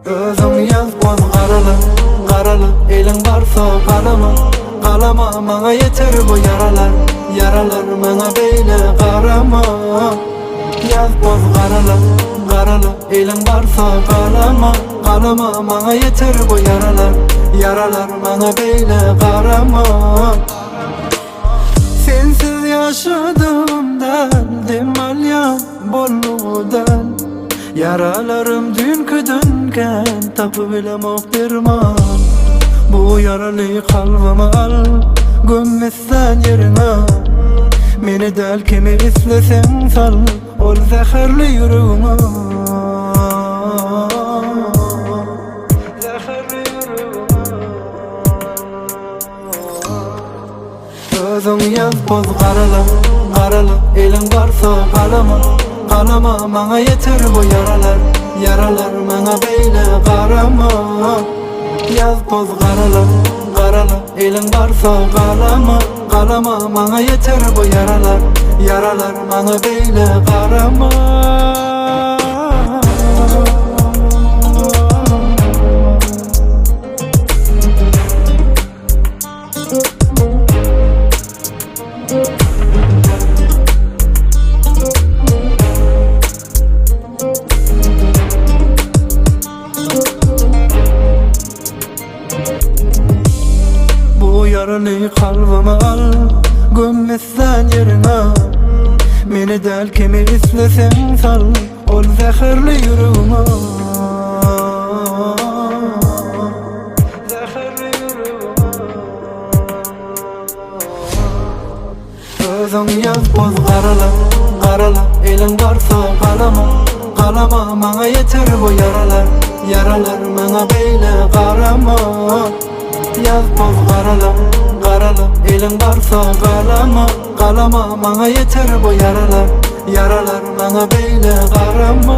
Özüň ýaz boz garala, garala Eliň barsa galama, galama Maňa ýeter bu ýaralar, ýaralar Maňa beýle garama Ýaz boz garala, garala Eliň barsa galama, galama Maňa ýeter bu ýaralar, ýaralar Maňa beýle garama Sensiz ýaşadym däl, dem alýan boldugy däl Ýaralarym düýnküden kän, tapybilemok derman Bu ýaraly kalbymy al, göm islän ýeriňe Meni däl kimi isleseň sal, ol zäherli ýüregiňe Zäherli ýüregiňe. Özüň ýaz boz garala, garala Eliň barsa galama, galama Maňa ýeter bu ýaralar, ýaralar Maňa beýle garama Ýaz boz garala, garala Eliň barsa galama, galama Maňa ýeter bu ýaralar, ýaralar Maňa beýle garama. Bu ýaraly kalbymy al, göm islän ýeriňe Meni däl kimi isleseň sal, ol zäherli ýüregiňe Zäherli ýüregime Özüň ýaz boz garala, garala Eliň barsa galama, galama Maňa ýeter bu ýaralar, ýaralar Maňa beýle garama Ýaz boz garala, garala Eliň barsa galama, galama Maňa ýeter bu ýaralar, ýaralar Maňa beýle garama.